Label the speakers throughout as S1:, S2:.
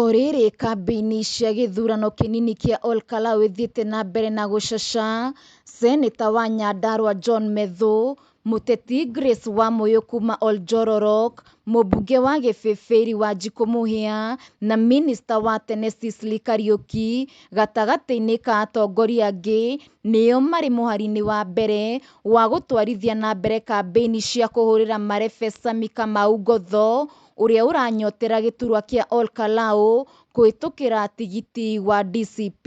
S1: O rĩrĩ kambĩini cia gĩthurano kĩnini kĩa Ol Kalou ithiĩte na mbere na gũcaca, Seneta wa Nyandarua John Methu, mũteti Grace Wamuyu kuma Oljororok, mũmbunge wa Gĩbĩbĩri Wanjikũ Mũhĩa na minista wa tene Sicily Kariũki gatagatĩ-inĩ ka atongoria angĩ nĩo marĩ mũhari-inĩ wa mbere wa gũtwarithia na mbere kambĩini cia kũhũrĩra marebe Sammy Kamau Ngotho ũrĩa ũranyotera gĩturwa kĩa Ol Kalou kũhĩtũkĩra tigiti wa DCP.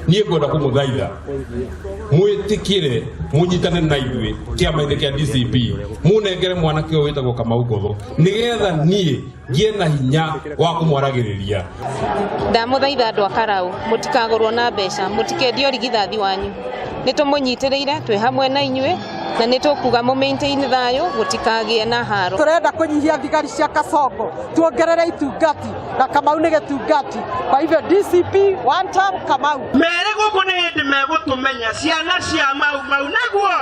S2: Niĩ ngwenda kũmũthaitha mwĩtĩkĩre mũnyitane na ithuĩ kĩama-inĩ kĩa DCP, mũnengere mwanake ũyũ wĩtagwo Kamau Ngotho nĩgetha niĩ ngĩe na hinya wa kũmwaragĩrĩria.
S3: Ndamũthaitha andũ a Karau, mũtikagũrwo na mbeca, mũtikendio rigithathi wanyu. Nĩ tũmũnyitĩrĩire, twĩ hamwe na inyuĩ, na nĩ tũkuga mũ maintain thayũ, gũtikagĩe na haro.
S4: Tũrenda kũnyihia thigari cia Kasongo, tuongerere itungati, na Kamau nĩ gĩtungati. Kwa hivyo DCP one term Kamau.
S5: Mere gũkũ nĩ hĩndĩ megũtũmenya ciana cia Mau Mau nĩguo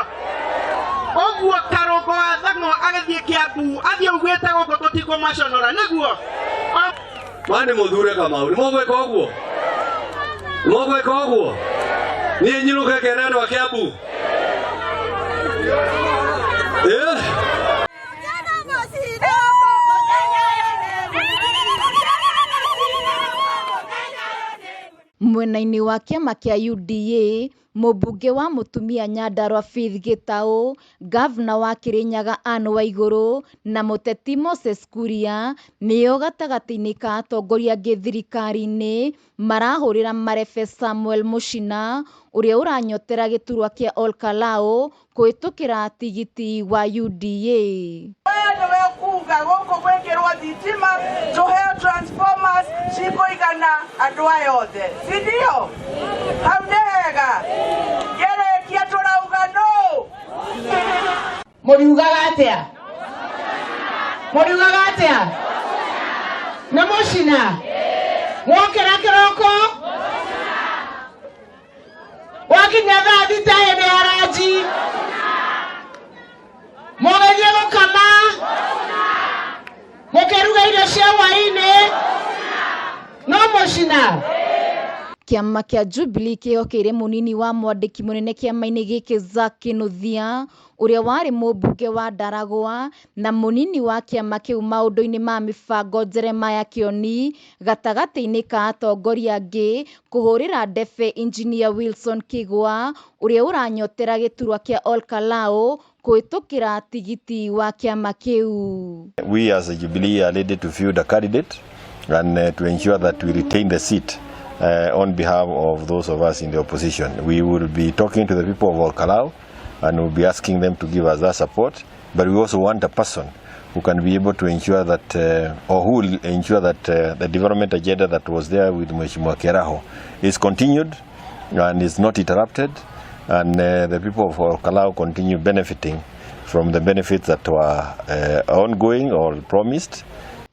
S5: ũguo Karũngo wa Thang'wa agĩthiĩ Kĩambu athiĩ augĩte gũkũ tũtikũmaconora nĩguo.
S6: Mani mũthure Kamau, nĩ mũgwĩka ũguo? Nĩ mũgwĩka ũguo? Niĩ nyinũke ngere andũ a Kĩambu? Eh?
S1: Mwena-inĩ wa kĩama kĩa UDA, mũmbunge wa mũtumia Nyandarua Faith Gĩtaũ, ngavana wa Kĩrĩnyaga Anne Waigũrũ na mũteti Moses Kuria nĩo gatagatĩ-inĩ ka atongoria angĩ thirikari-inĩ marahũrĩra marebe Samuel Mũchina ũrĩa ũranyotera gĩturwa kĩa Ol Kalou kũhĩtũkĩra tigiti wa UDA.
S5: We nĩwe kuga gũkũ gwĩkĩrwo thitima, tũheo transformers cikũigana andũ aya othe, si ndio? Hau nĩ hega. Ngĩrĩkia tũrauga no.
S7: Mũriugaga atĩa? Mũriugaga atĩa? Nĩ mũcina? Mwokĩra kĩroko? Wakinya thaa thita hĩndĩ ya ranji? Mũgĩthiĩ gũkama? Mũkĩruga irio cia hwaĩ-inĩ? No mũcina?
S1: Kĩama kĩa Jubilee kĩhokeire mũnini wa mwandĩki mũnene kĩama-inĩ gĩkĩ Zack Kinuthia ũrĩa warĩ mũmbunge wa Ndaragwa na mũnini wa kĩama kĩu maũndũ-inĩ ma mĩbango Jeremiah Kĩoni gatagatĩ-inĩ ka atongoria angĩ kũhũrĩra ndebe Engineer Wilson Kigwa ũrĩa ũranyotera gĩturwa kĩa Ol Kalou kũhĩtũkĩra tigiti wa kĩama kĩu.
S8: We as a Jubilee are ready to field a candidate and to ensure that we retain the seat on behalf of those of us in the opposition. We will be talking to the people of Ol Kalou and we'll be asking them to give us that support. But we also want a person who can be able to ensure that, or who will ensure that the development agenda that was there with Mheshimiwa Kiaraho is continued and is not interrupted, and the people of Ol Kalou continue benefiting from the benefits that were ongoing or promised.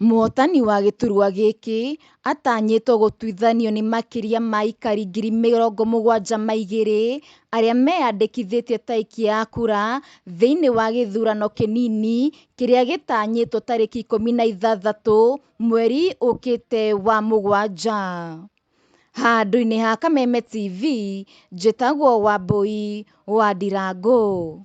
S1: Mũhotani wa gĩturwa gĩkĩ atanyĩtwo gũtuithanio nĩ makĩria ma aikari 72,000 arĩa meyandĩkithĩtie ta aikia a kura thĩinĩ wa gĩthurano kĩnini kĩrĩa gĩtanyĩtwo tarĩki 16 mweri ũkĩte wa mũgwanja. Handũ-inĩ ha Kameme TV, njĩtagwo Wambui wa Ndirangũ.